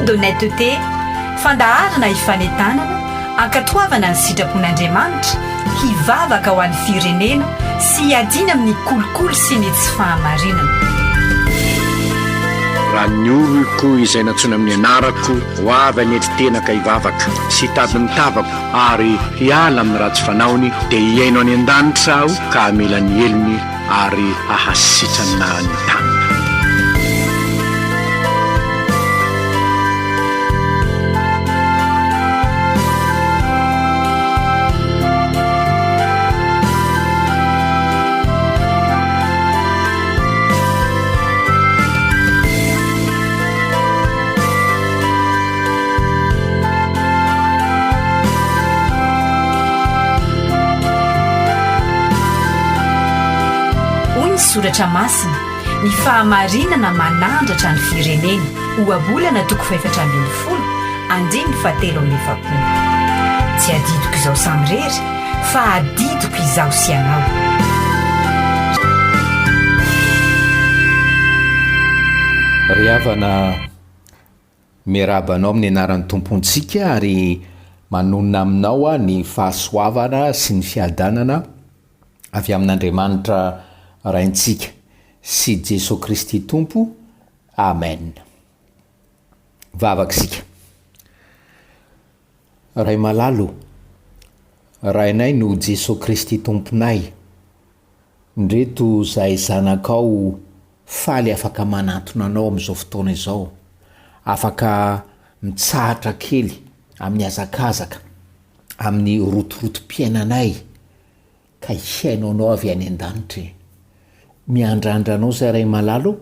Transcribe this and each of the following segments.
Trône d'honnêteté, fandaharana hifanentanana, hankatoavana ny sitrapon'Andriamanitra, hivavaka ho an'ny firenena sy hiadiana amin'ny kolikoly sy ny tsy fahamarinana. Raha ny oloko izay nantsoina amin'ny anarako ho avy hanetry tena ka hivavaka, sy hitady ny tavako ary hiala amin'ny ratsy fanaony, dia hihaino any an-danitra Aho ka hamela ny helony ary hahasitrana ny taniny. Hoy ny Soratra Masina, Ny fahamarinana manandratra ny firenena. Ohabolana toko fahefatra ambin'ny folo, andininy fahatelo amby efapolo. Tsy adidiko izaho samirery, fa adidiko izaho sy ianao. Ry havana, miarahaba anao amin'ny anaran'ny Tompontsika ary manonona aminao aho ny fahasoavana sy ny fiadanana avy amin'Andriamanitra Raintsika sy Jesoa Kristy Tompo. Amen. Vavaka isika. Ray malala o, Rainay no Jesoa Kristy Tomponay, ndreto zahay zanakao faly afaka manantona Anao amin'izao fotoana izao, afaka mitsahatra kely amin'ny hazakazaka, amin'ny rotorotom-piainanay, ka hihaino Anao avy any an-danitra e. Miandrandra Anao zahay Ray malala o,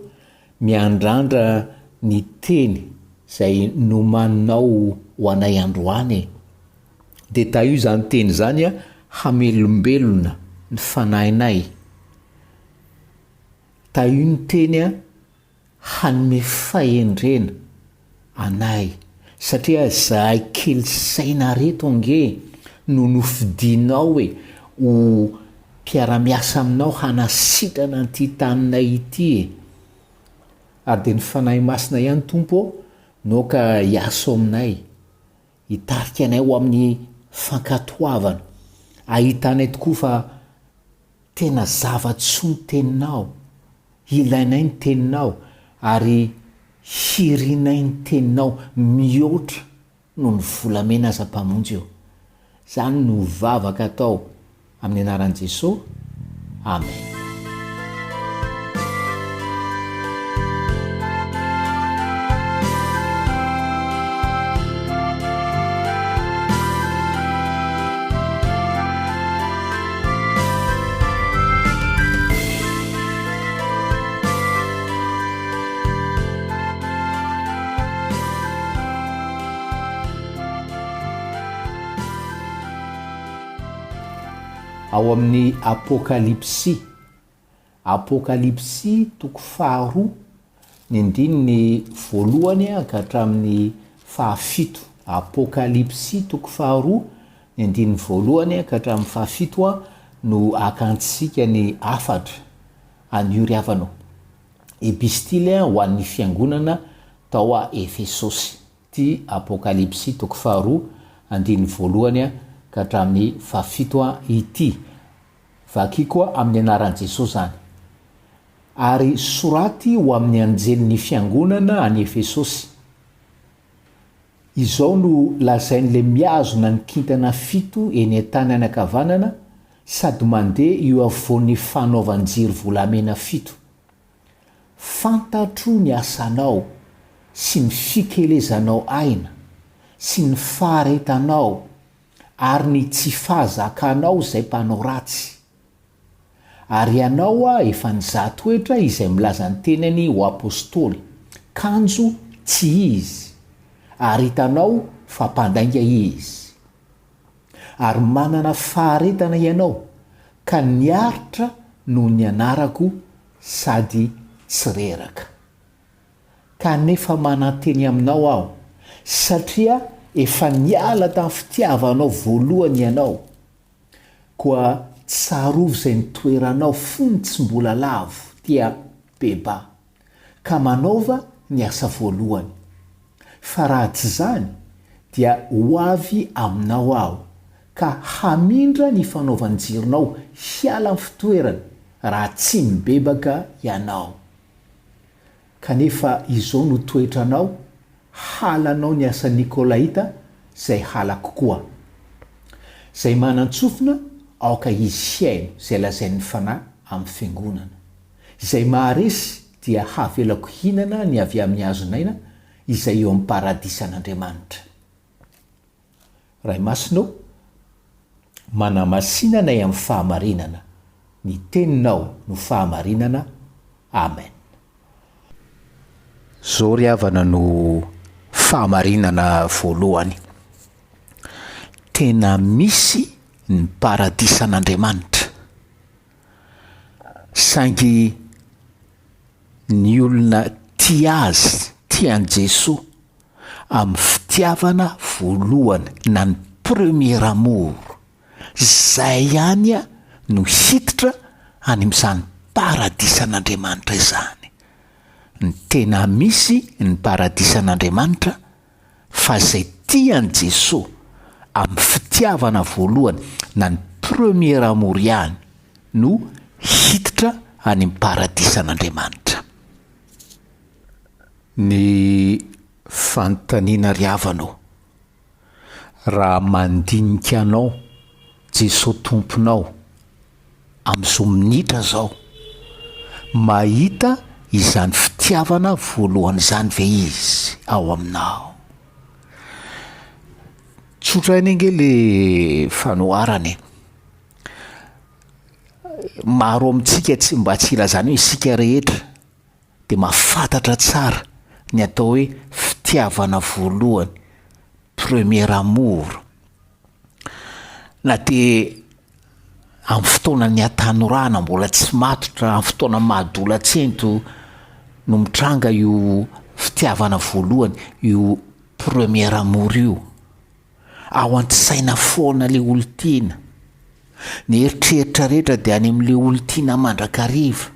miandrandra ny Teny izay nomaninao ho anay androany e. Dia tahio izany Teny izany hamelombelona ny fanahinay. Tahio ny Teny hanome fahendrena anay satria zahay kely saina reto ange no nofidinao e ho mpiara-miasa aminao hanasitrana an'ity taninay ity e! Ary dia ny Fanahy Masina ihany Tompo ô no aoka hiasa ao aminay, hitarika anay ho amin'ny fankatoavana, ahitanay tokoa fa Tena zava-tsoa ny teninao, ilainay ny teninao ary hirinay ny teninao mihoatra noho ny volamena aza Mpamonjy ô. Zany no vavaka atao amin'ny anaran'i Jesoa. Amen. Ao amin'ny Apokalypsy, Apokalypsy toko faharoa, ny andininy voalohany ka hatramin'ny fahafito. Apokalypsy toko faharoa, ny andininy voalohany ka hatramin'ny fahafito no hakantsika ny hafatra anio ry havana ô. Epistily ho an'ny fiangonana tao Efesosy. Ity Apokalypsy toko faharoa, andininy voalohany ka hatramin'ny fahafito ity. Vakiko amin'ny anaran'i Jesosy izany. Ary soraty ho amin'ny anjelin'ny fiangonana any Efesosy. Izao no lazain'ilay mihazona ny kintana fito eny an-tanany ankavanana sady mandeha eo afovoan'ny fanaovan-jiro volamena fito. Fantatro ny asanao sy ny fikelezanao aina sy ny faharetanao ary ny tsy fahazakanao izay mpanao ratsy. Ary ianao efa nizaha toetra izay milaza ny tenany ho apostoly, kanjo tsy izy, ary hitanao fa mpandainga izy. Ary manana faharetana ianao, ka niaritra noho ny anarako sady tsy reraka. Kanefa mananteny aminao aho, satria efa niala tamin'ny fitiavanao voalohany ianao. Koa tsarovy izay nitoeranao fony tsy mbola lavo, dia bebaha, ka manaova ny asa voalohany. Fa raha tsy izany, dia ho avy aminao Aho, ka hamindra ny fanaovan-jironao hiala amin'ny fitoerany, raha tsy mibebaka ianao. Kanefa izao no toetranao, halanao ny asan'ny Nikolaita, izay halako koa. Izay manan-tsofina, aoka izy hihaino izay lazain'ny Fanahy amin'ny fiangonana. Izay maharesy dia havelako hihinana ny avy amin'ny hazon'aina izay eo amin'ny paradisan'Andriamanitra. Ray Masina ô, manamasina anay amin'ny fahamarinana, ny Teninao no fahamarinana. Amen. Zao ry havana no fahamarinana voalohany, tena misy ny paradisan'Andriamanitra, saingy ny olona tia Azy, tia an'i Jesoa, amin'ny fitiavana voalohany na ny premier amour, izay ihany no hiditra any amin'izany paradisan'Andriamanitra izany. Ny tena misy ny paradisan'Andriamanitra fa izay tia an'i Jesoa amin'ny fitiavana voalohany na ny premier amour ihany no hiditra any amin'ny paradisan'Andriamanitra. Ny fanontaniana ry havana ô, raha mandinika anao Jesoa Tomponao amin'izao minitra izao, mahita izany fitiavana voalohany izany ve Izy ao aminao? Tsotra ihany ange le fanoharana e. Maro amintsika tsy mba tsy ilazana hoe isika rehetra dia mahafantatra tsara ny atao hoe fitiavana voalohany, premier amour. Na dia amin'ny fotoanan'ny hatanorana mbola tsy matotra, amin'ny fotoana maha-dola-tsento no mitranga io fitiavana voalohany, io premier amour io. Ao an-tsaina foana ilay olon-tiana. Ny eritreritra rehetra dia any amin'ilay olon-tiana mandrakariva.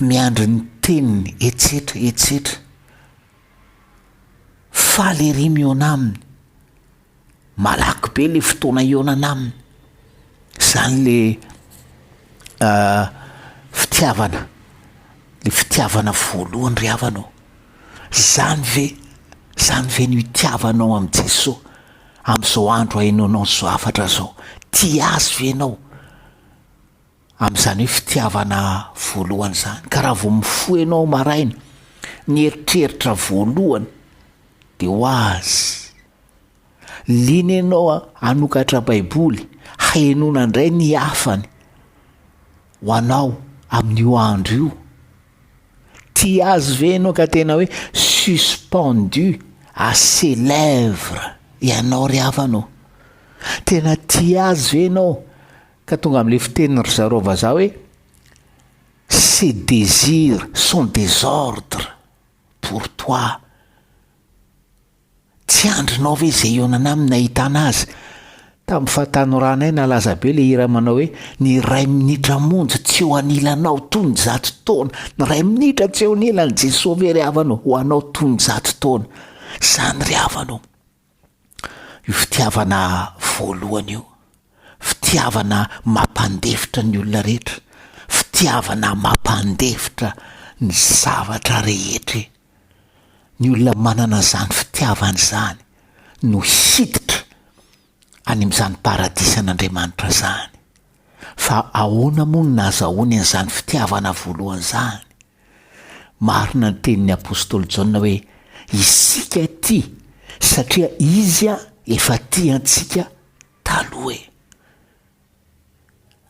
Miandry ny teniny, etsetra, etsetra. Faly ery mihaona aminy. Malaky be le fotoana hihaonana aminy. Zany le fitiavana, le fitiavana voalohany ry havana ô. Zany ve, zany ve no itiavanao amin'i Jesoa amin'izao andro ahenoanao an'izao hafatra izao? Tia Azy ve ianao? Amin'izany hoe fitiavana voalohany izany. Ka raha vao mifoha ianao maraina, ny eritreritra voalohany dia ho azy. Liana ianao hanokatra Baiboly, hahenoana indray ny hafany ho anao amin'io andro io. Tia azy ve ianao ka tena hoe suspendu à ses lèvres ianao ry havana ô? Tena tia azy ve ianao Ka tonga amin'ilay fitenin-ry zareo vazaha hoe ses désirs sont des ordres pour toi. Tsy andrinao ve izay hihaonana aminy nahitana azy? Tamin'ny fahatanoranay nalaza be ilay hira manao hoe ny iray minitra monja tsy eo anilanao toy ny zato taona. Ny iray minitra tsy eo anilan'i Jesoa ve ry havana ho anao toy ny zato taona? Izany ry havana ô. Io fitiavana voalohany io, fitiavana mampandefitra ny olona rehetra, fitiavana mampandefitra ny zavatra rehetra e. Ny olona manana izany fitiavana izany no hiditra any amin'izany paradisan'Andriamanitra izany. Fa ahoana moa no nahazahoany an'izany fitiavana voalohany izany? Marina ny tenin'ny apostoly Jaona hoe, Isika tia satria Izy efa tia antsika taloha e.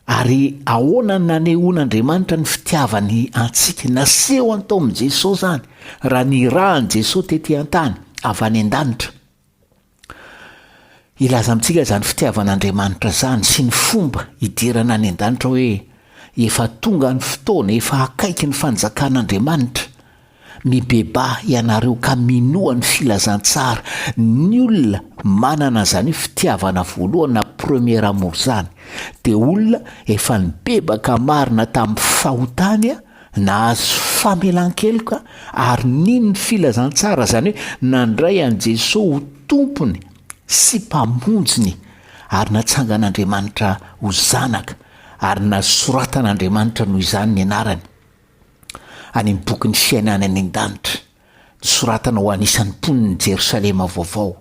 Ary ahoana no nanehoan'Andriamanitra ny fitiavany antsika? Nasehony tao amin'i Jesosy izany, raha nirahan'i Jesosy tetỳ an-tany, avy any an-danitra. Hilaza amintsika izany fitiavan'Andriamanitra izany sy ny fomba hidirana any an-danitra hoe efa tonga ny fotoana, efa akaiky ny fanjakan'Andriamanitra. Mibebaha ianareo ka minoa ny filazantsara. Ny olona manana izany hoe fitiavana voalohany na premier amour izany dia olona efa nibebaka marina tamin'ny fahotany. Nahazo famelan-keloka ary nino ny filazantsara, izany hoe nandray an'i Jesoa ho Tompony sy Mpamonjiny ary natsangan'Andriamanitra ho zanaka ary nasoratan'Andriamanitra noho izany ny anarany any amin'ny bokin'ny fiainana any an-danitra, nosoratana ho anisan'ny mponin'i Jerosalema vaovao,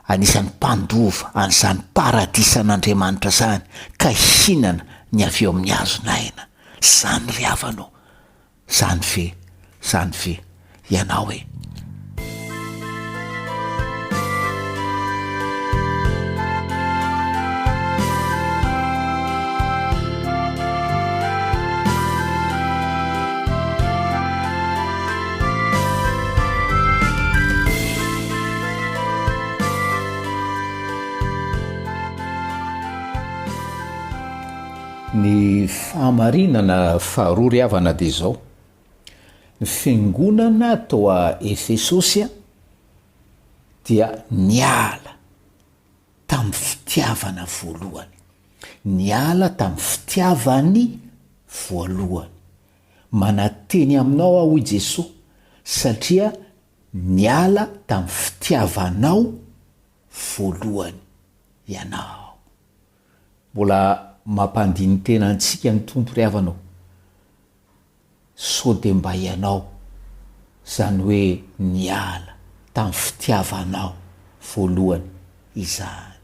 anisan'ny mpandova an'izany paradisan'Andriamanitra izany ka hihinana ny avy eo amin'ny hazon'aina. Zany ry havana ô! Zany ve? Zany ve ianao e? Ny fahamarinana faharoa ry havana dia izao, ny fiangonana tao Efesosy dia niala tamin'ny fitiavana voalohany, niala tamin'ny fitiavany voalohany. Mananteny aminao aho hoy Jesoa satria niala tamin'ny fitiavanao voalohany ianao. Mbola mampandini-tena antsika ny Tompo ry havana ô! Sao dia mba ianao, izany hoe niala tamin'ny fitiavanao voalohany izany.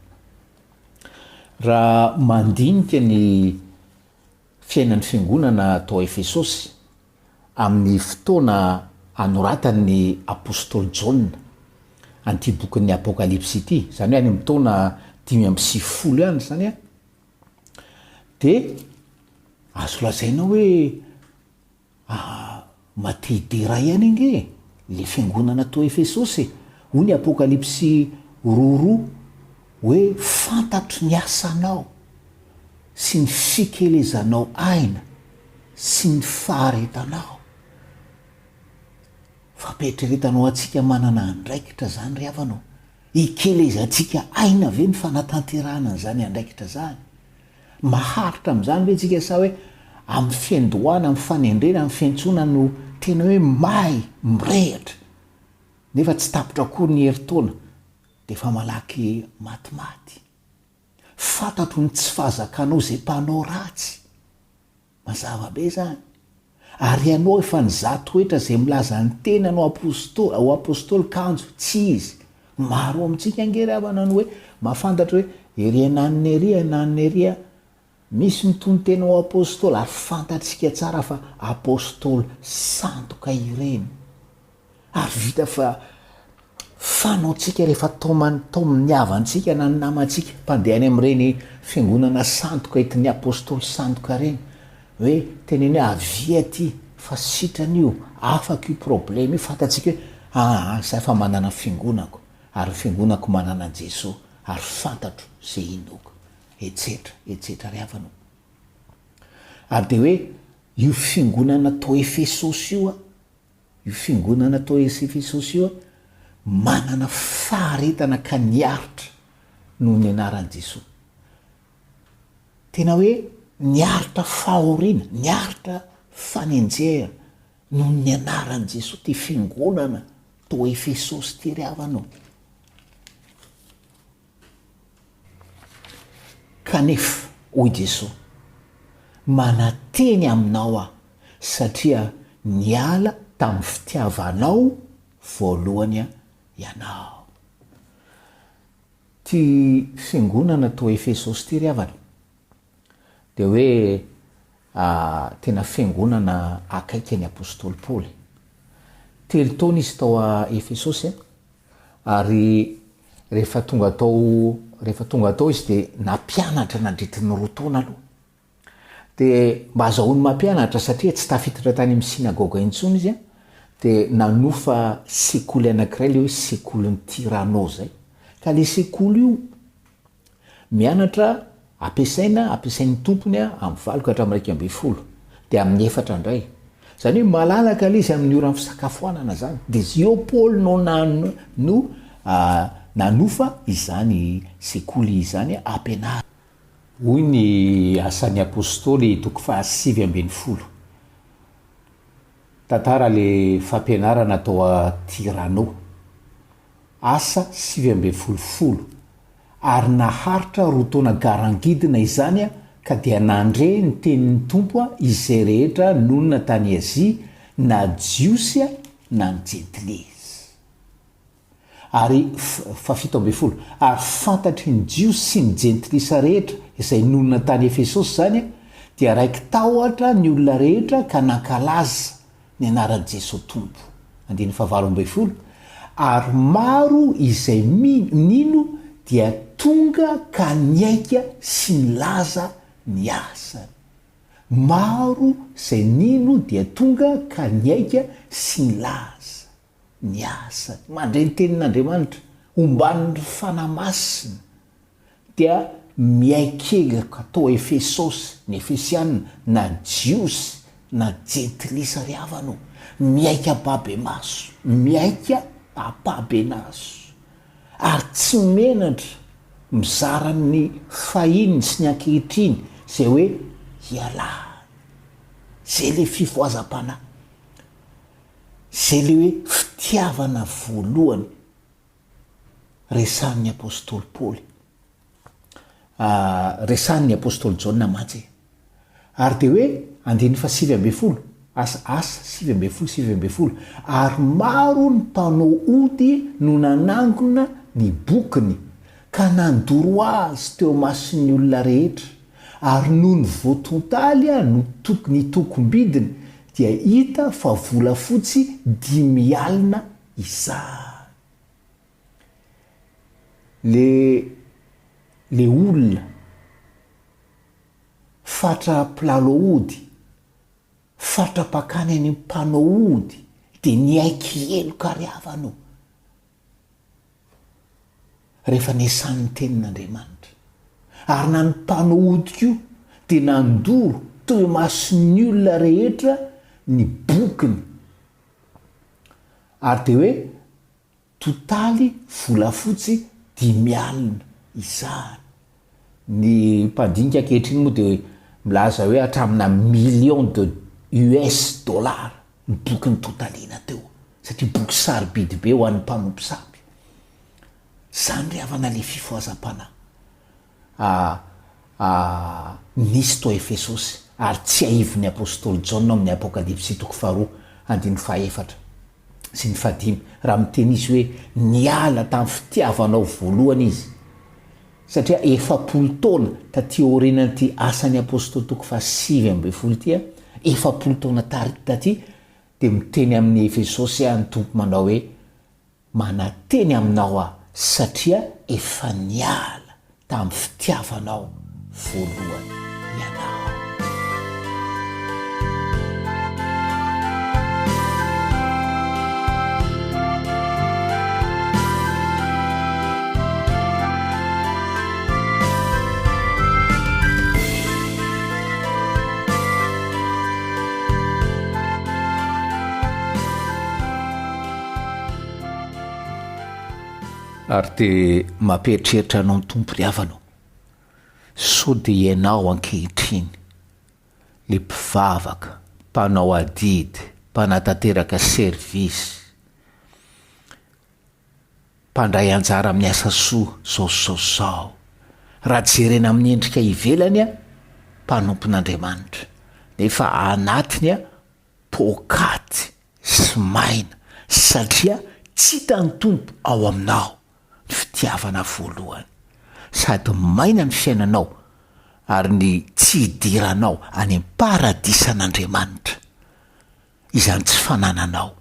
Raha mandinika ny fiainan'ny Fiangonana tao Efesosy, amin'ny fotoana anoratan'ny apostoly Jaona an'ity bokin'ny Apokalypsy ity, izany hoe any amin'ny taona 95 any izany an, dia azo lazaina hoe maty hidera ihany ange e, le fiangonana tao Efesosy e. Hoy ny Apokalypsy roa roa hoe fantatro ny asanao sy ny fikelezanao aina sy ny faharetanao. Fampieritreretana ho antsika manana andraikitra izany ry havana ô. Ikelezantsika aina ve ny fanatanterahana an'izany andraikitra izany? Maharitra amin'izany ve isika sa hoe amin'ny fiandohana, amin'ny fanendrena, amin'ny fiantsoana no tena hoe may, mirehitra, nefa tsy tapitra akory ny herintaona dia efa malaky matimaty? Fantatro ny tsy fahazakanao izay mpanao ratsy. Mazava be izany. Ary ianao efa nizaha toetra izay milaza ny tenany ho apostoly, ho apostoly kanjo tsy izy. Maro amintsika ange ry havana no hoe mahafantatra hoe ery ananona ery, ananona ery a, misy mitonon-tena ho apostoly ary fantatsika tsara fa apostoly sandoka ireny. Ary vita fa fanaontsika rehefa taoman'ny taomin'ny havantsika na ny namantsika mpandeha any amin'ireny fiangonana sandoka entin'ny apostoly sandoka ireny hoe teneno hoe avia aty fa sitrana io, afaka io problème io, fantatsika hoe aa za efa manana ny fiangonako ary ny fiangonako manana an'i Jesoa ary fantatro izay inoako etsetra etsetra ry havana o. Ary dia hoe io fiangonana tao Efesosy io a, Io fiangonana tao Efesosy io manana faharetana ka niaritra noho ny anaran'i Jesoa. Tena hoe niaritra fahoriana, niaritra fanenjehana noho ny anaran'i Jesoa ity fiangonana tao Efesosy ity ry havana ô. Kanefa, hoy Jesoa, mananteny aminao Aho, satria niala tamin'ny fitiavanao voalohany ianao. Ity fiangonana tao Efesosy ity ry havana, dia hoe tena fiangonana akaiky an'i apostoly Paoly. Telo taona izy tao Efesosy, Ary rehefa tonga tao, rehefa tonga tao izy dia nampianatra nandritry ny roa taona aloha. Dia mba azahoany mampianatra satria tsy tafiditra tany amin'ny synagoga intsony izy an, dia nanofa sekoly anankiray ilay hoe sekolin'i Tyrano izay. Ka ilay sekoly io, Mianatra ampiasaina, ampiasain'ny tompony amin'ny valo ka hatramin'ny 11, dia amin'ny efatra indray. Izany hoe malalaka ilay izy amin'ny oran'ny fisakafoanana izany. Dia eo Paoly no no nanofa izany sekoly izany ampianarana. Hoy ny Asan'ny Apostoly toko faha 19. Tantara le fampianarana tao a Tirano. Asa 19 folo. Ary naharitra roa taona garangidina izany ka dia nandre ny tenin'ny Tompo izay rehetra nonina tany Azia, na Jiosy na ny Jentilisa. Ary fahafito ambin'ny folo, ary fantatry ny Jiosy sy ny Jentilisa rehetra izay nonina tany Efesosy izany, dia raiki-tahotra ny olona rehetra ka nankalaza ny anaran'i Jesoa Tompo. Andininy fahavalo ambin'ny folo, Ary maro izay mino, nino dia tonga ka niaika sy nilaza ny asany. Maro izay nino dia tonga ka niaika sy nilaza ny asany. Mandre ny tenin'Andriamanitra, omban'ny Fanahy Masina. Dia miaikelaka tao Efesosy ny Efesiana, na Jiosy na Jentilisa ry havana o! Miaika ampahibemaso, miaika ampahabenaso, ary tsy menatra mizara ny fahiny sy ny ankehitriny izay hoe ialahany. Izay ilay fifohazam-panahy, izay ilay hoe fitiavana voalohany. resahin'ny apostoly Paoly, resahin'ny apostoly Jaona mantsy e. Ary dia hoe, andininy faha-19, Asa, Asa 19, 19, ary maro ny mpanao ody no nanangona ny bokiny ka nandoro azy teo imason'ny olona rehetra, ary nony voatontaly no tok- ny tokom-bidiny dia hita fa volafotsy dimy alina Izany. Le le olona fatra mpilalao ody, fatra mpakany any mpanao ody dia niaiky heloka ry havana o! Rehefa nesan'ny tenin'Andriamanitra. Ary na ny mpanao ody koa dia nandoro teo imason'ny olona rehetra ny bokiny. Ary dia hoe totaly volafotsy dimy alina izany. Ny mpandinika ankehitriny moa dia milaza hoe hatramina million de US dollars ny boky nototaliana teo, satria boky sarobidy be ho an'ny mpanompo sampy. Izany ry havana ilay fifohazam-panahy. A Nisy tao Efesosy, ary tsiahivin'ny apostoly Jaona ao amin'ny Apokalypsy toko faharoa, andininy fahaefatra sy ny fahadimy, raha miteny izy hoe niala tamin'ny fitiavanao voalohany izy, satria 40 taona taty aorianan'ity Asan'ny Apostoly toko faha-19 ity, 40 taona taty, dia miteny amin'ny Efesosy ny Tompo manao hoe, Mananteny aminao aho satria efa niala tamin'ny fitiavanao voalohany ianao. Ary dia mampieritreritra anao ny Tompo ry havana ô, sao dia ianao ankehitriny le mpivavaka, mpanao adidy, mpanatanteraka service, mpandray anjara amin'ny asa soa, zao sy zao sy zao. Raha jerena amin'ny endrika ivelany, mpanompon'Andriamanitra, nefa anatiny poakaty sy maina satria tsy hitan'ny Tompo ao aminao ny fitiavana voalohany. Sady maina ny fiainanao ary ny tsy hidiranao any am-paradisan'Andriamanitra izany tsy fanananao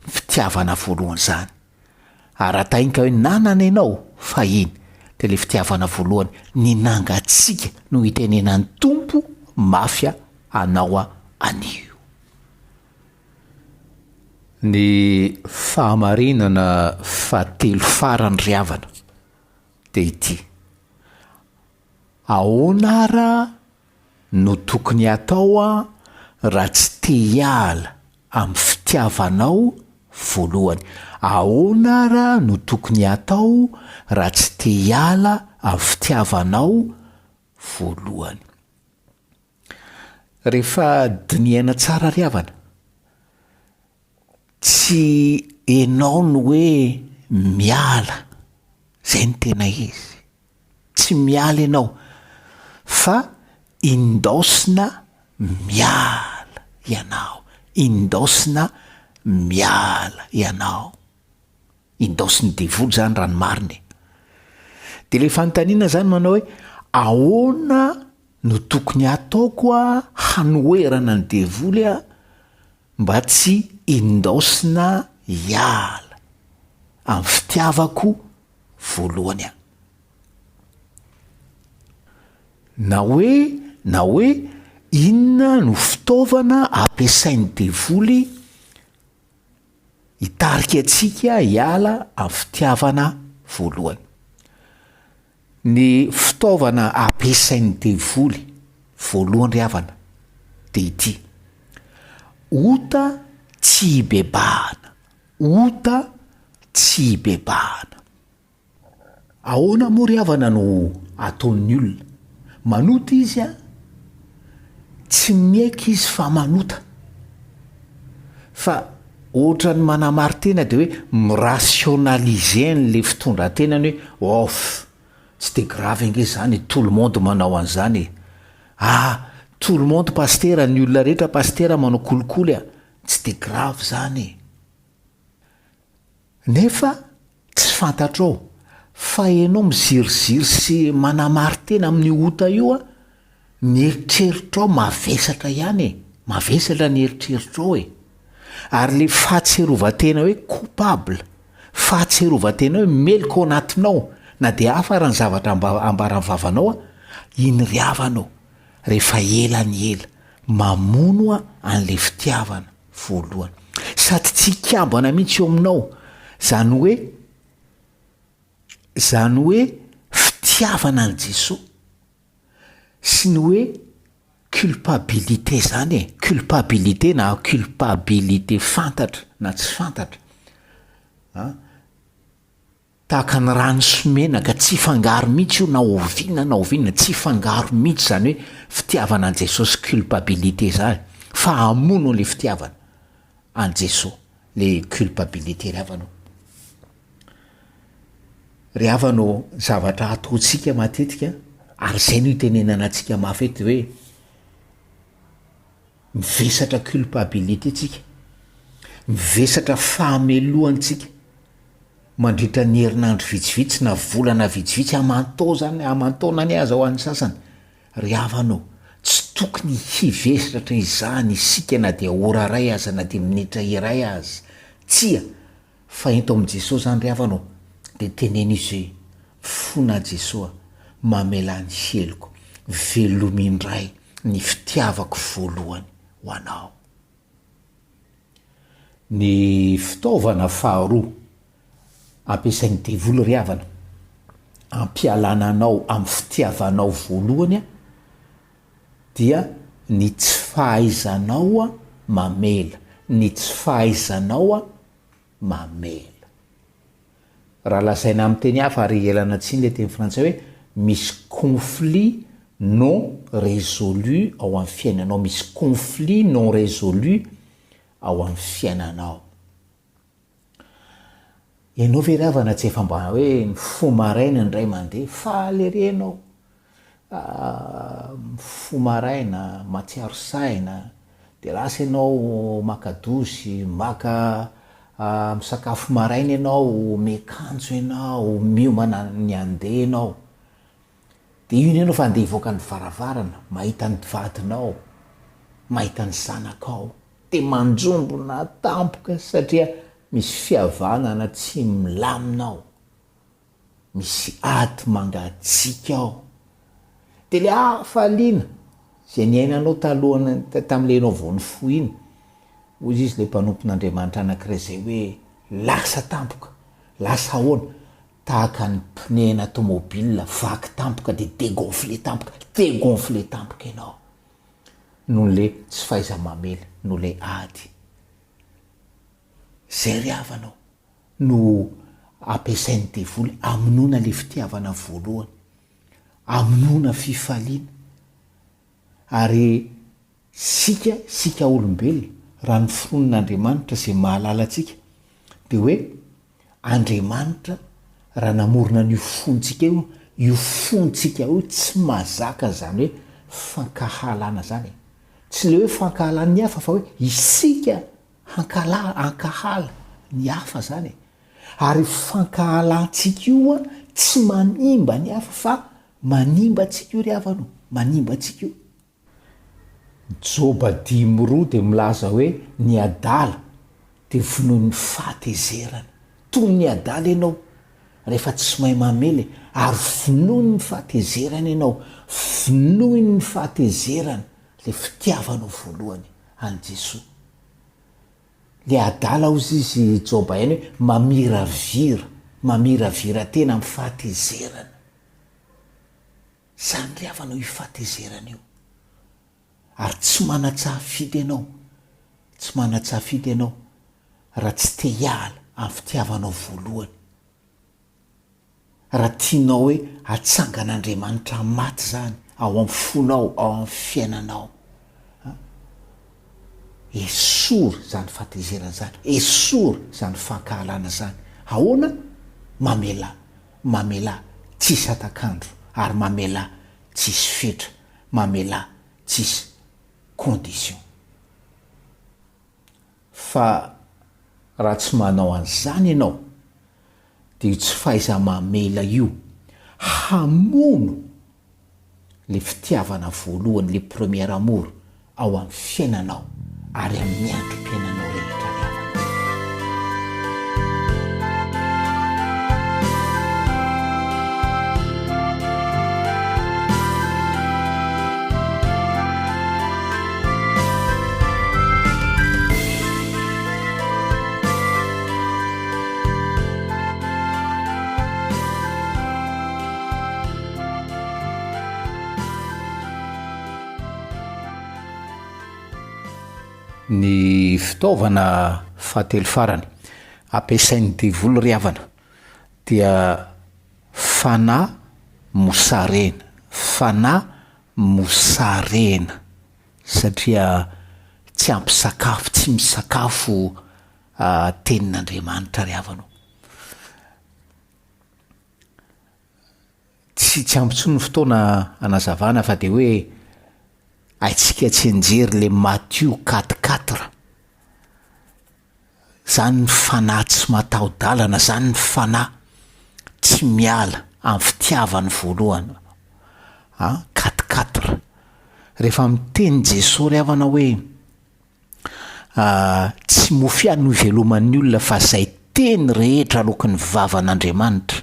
ny fitiavana voalohany izany. Ary raha tahinka hoe nanana ianao fahiny dia ilay fitiavana voalohany ny nangatsiaka no hitenenan'ny Tompo mafy anao anio. Ny fahamarinana fahatelo farany ry havana dia ity, ahoana ara no tokony hatao raha tsy te hiala amin'ny fitiavanao voalohany? Ahoana ara no tokony hatao raha tsy te hiala amin'ny fitiavanao voalohany? Rehefa dinihana tsara ry havana. Tsy enao no hoe miala, zay no tena izy. Tsy miala ianao fa indaosina miala ianao, indaosina miala ianao. Indaosin'ny devoly zany raha ny marina e. De le fanontaniana zany manao hoe ahoana no tokony hataoko hanoherana ny devoly a mba tsy indaosina hiala amin'ny fitiavako voalohany aho. Na hoe na hoe inona no fitaovana ampiasain'ny devoly hitarika antsika hiala amin'ny fitiavana voalohany. Ny fitaovana ampiasain'ny devoly voalohany ry havana dia ity, ota tsy hibebahana, ota tsy hibebahana. Ahoana moa ry havana no ataon'ny olona? Manota izy an, tsy miaiky izy fa manota. Fa ohatran'ny manamari-tena dia hoe mi-rationaliser an'ilay fitondran-tenany hoe off, tsy dia grave ange izany e, tout le monde manao an'izany e. Ah, tout le monde pasitera, ny olona rehetra pasitera manao kolikoly a, tsy dia grave izany e. Nefa tsy fantatrao fa ianao miziriziry sy manamari-tena amin'io ota io an, ny eritreritrao mavesatra ihany e, mavesatra ny eritreritrao e. Ary le fahatsiarovan-tena hoe coupable, fahatsiarovan-tena hoe meloka ao anatinao, na dia hafa ara ny zavatra ambaran'ny vavanao an, iny ry havana ô, rehefa ela ny ela, mamono an'le fitiavana. voalohany. Sady tsy hikambana mihitsy eo aminao. Zany hoe, zany hoe fitiavana an'i Jesoa sy ny hoe culpabilité zany e, culpabilité na culpabilité fantatra na tsy fantatra an. Tahaka ny rano sy menaka, tsy hifangaro mihitsy io na oviana na oviana, tsy hifangaro mihitsy izany hoe fitiavana an'i Jesosy culpabilité izany, fa hamono an'ilay fitiavana an'i Jesosy le culpabilité ry havana ô. Ry havana ô, zavatra ataontsika matetika, ary izay no itenenana antsika mafy eto hoe, Mivesatra culpabilité tsika, mivesatra fahamelohana tsika mandritra ny herinandro vitsivitsy na volana vitsivitsy, aman-tao zany, aman-taonany aza ho an'ny sasany. Ry havana ô, tsy tokony hivesatra izany isika na dia ora iray aza na dia minitra iray aza. Tsia, fa ento amin'i Jesoa zany ry havana ô, dia teneno Izy hoe, Mifona Jesoa, mamelà ny heloko, velomy indray ny fitiavako voalohany ho anao. Ny fitaovana faharoa ampiasain'ny devoly ry havana ampialana anao amin'ny fitiavanao voalohany dia ny tsy fahaizanao mamela, ny tsy fahaizanao mamela. Raha lazaina amin'ny teny hafa ary ialana tsiny ilay teny frantsay hoe misy conflit non résolu ao amin'ny fiainanao, misy conflit non résolu ao amin'ny fiainanao. Ianao ve ry havana tsy efa mba hoe mifoha maraina indray mandeha, faly ery ianao, Mifoha maraina, mahatsiaro saina, dia lasa ianao maka douche, maka misakafo maraina ianao, miakanjo ianao, miomana ny handeha ianao. Dia iny ianao fa handeha hivoaka ny varavarana, mahita ny vadinao, mahita ny zanakao, dia manjombona tampoka satria misy fihavanana tsy milamina ao. Misy ady mangatsiaka ao. Dia ilay hafaliana izay niainanao talohan'ny, tamin'ilay ianao vao nifoha iny, hoy izy ilay mpanompon'Andriamanitra anankiray izay hoe lasa tampoka, lasa ahoana? Tahaka ny pneu-na tomobile vaky tampoka dia degonfle tampoka, degonfle tampoka ianao noho ilay tsy fahaiza-mamely, noho ilay ady. Izay ry havana ô. no ampiasain'ny devoly hamonoana ilay fitiavana voalohany, hamonoana fifaliana. Ary isika, isika olombelona, raha noforonin'Andriamanitra izay mahalala antsika dia hoe Andriamanitra raha namorona an'io fontsika io, io fontsika io tsy mahazaka izany hoe fankahalana izany e. Tsy ilay hoe fankahalana ny hafa fa hoe isika hankala, hankahala ny hafa izany e. Ary io fankahalantsika io an, tsy manimba ny hafa fa manimba antsika io ry havana o, manimba antsika io. Joba 5 dia milaza hoe ny adala dia vonoin'ny fahatezerana. Toy ny adala ianao rehefa tsy mahay mamela e, ary vonoin'ny fahatezerana ianao, vonoin'ny fahatezerana ilay fitiavanao voalohany an'i Jesoa. Ilay adala hozy izy Joba ihany hoe mamiravira, mamiravira tena amin'ny fahatezerana. Zany ry havana io fahatezerana io. Ary tsy manan-tsafidy ianao, tsy manan-tsafidy ianao raha tsy te hiala amin'ny fitiavanao voalohany. Raha tianao hoe hatsangan'Andriamanitra amin'ny maty izany ao amin'ny fonao, ao amin'ny fiainanao. Esory izany fahatezerana izany, esory izany fankahalana izany. Ahoana? Mamelà. Mamelà tsisy hatak'andro ary mamelà tsisy fetra, mamelà tsisy condition. Fa raha tsy manao an'izany ianao dia io tsy fahaiza-mamela io hamono le fitiavana voalohany, le premier amour, ao amin'ny fiainanao ary amin'ny androm-piainanao rehetra ry havana. Ny fitaovana fahatelo farany ampiasain'ny devoly ry havana dia fanahy mosarena, fanahy mosarena satria tsy ampy sakafo, tsy misakafo tenin'Andriamanitra ry havana o. Tsy tsy ampy intsony ny fotoana hanazavana fa dia hoe haintsika tsianjery le Matio quatre quatre. Zany ny fanahy tsy mataho-dalana, zany ny fanahy tsy miala amin'ny fitiavany voalohany. An, quatre quatre. Rehefa miteny Jesoa ry havana hoe Tsy mofo ihany no iveloman'ny olona fa izay teny rehetra aloaky ny vavan'Andriamanitra.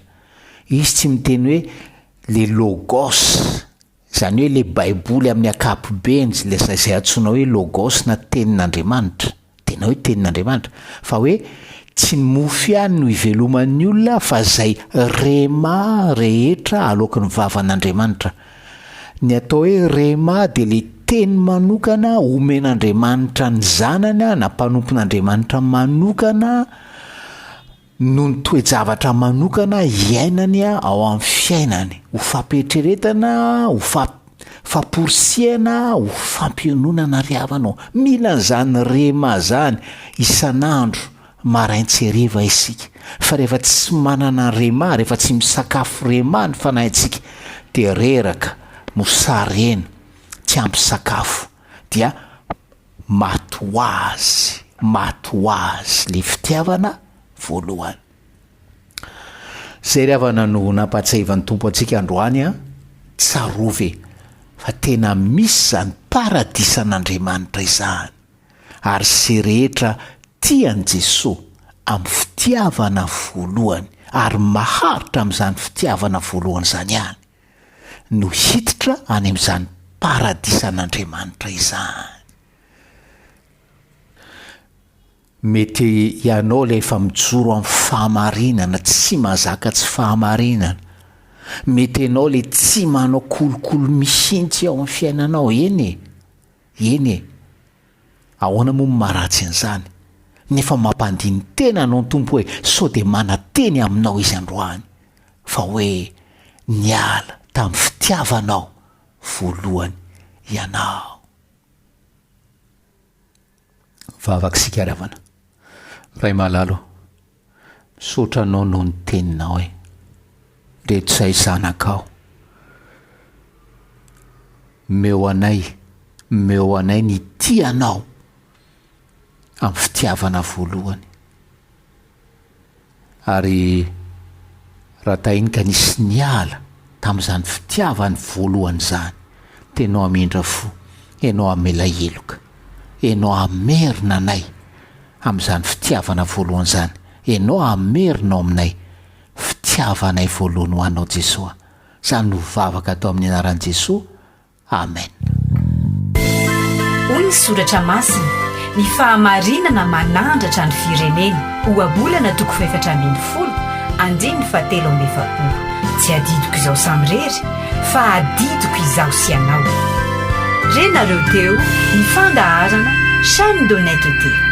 Izy tsy miteny hoe le logos, izany hoe le baiboly amin'ny ankapobeny, le izay antsoina hoe logos na tenin'Andriamanitra, tena hoe tenin'Andriamanitra, fa hoe tsy ny mofo ihany no iveloman'ny olona fa izay rhema rehetra aloaky ny vavan'Andriamanitra. Ny atao hoe rhema dia ilay teny manokana omen'Andriamanitra ny zanany na mpanompon'Andriamanitra manokana noho ny toe-javatra manokana iainany ao amin'ny fiainany, ho fampieritreretana, ho famporisihana, ho fampiononana ry havana ô. Mila an'izany rhema izany isan'andro Marain-tsy hariva isika, fa rehefa tsy manana rhema, rehefa tsy misakafo rhema ny fanahintsika dia reraka, mosary eny, tsy ampy sakafo, dia maty ho azy, maty ho azy le fitiavana voalohany. Zay ry havana no nampahatsiahivan'ny Tompo antsika androany an, tsarovy e, fa tena misy izany paradisan'Andriamanitra izany. ary ze rehetra tia an'i Jesoa amin'ny fitiavana voalohany ary maharitra amin'izany fitiavana voalohany izany ihany no hiditra any amin'izany paradisan'Andriamanitra izany. Mety ianao ilay efa mijoro amin'ny fahamarinana, tsy mahazaka tsy fahamarinana. Mety ianao ilay tsy manao kolikoly mihitsy ao amin'ny fiainanao, eny e! Eny e! Ahoana moa no maharatsy an'izany? Nefa mampandini-tena anao ny Tompo hoe sao dia mananteny aminao Izy androany fa hoe niala tamin'ny fitiavanao voalohany ianao. Vavaka isika ry havana. Ray malala o, misaotra Anao noho ny Teninao e. Reto izay zanakao. Omeo anay, omeo anay ny hitia Anao amin'ny fitiavana voalohany. Ary raha tahiny ka nisy niala tamin'izany fitiavany voalohany izany, dia Ianao hamindra fo, Ianao hamela heloka, Ianao hamerina anay amin'izany fitiavana voalohany izany, Ianao hamerina ao aminay fitiavanay voalohany ho Anao Jesoa. Izany no vavaka atao amin'ny anaran'i Jesoa. Amen. Hoy ny Soratra Masina, Ny fahamarinana manandratra ny firenena. Ohabolana toko faha-14, andininy fahatelo amby efapolo. Tsy adidiko izaho samirery, fa adidiko izaho sy ianao. Renareo teo ny fandaharana Chaîne d'honnêteté.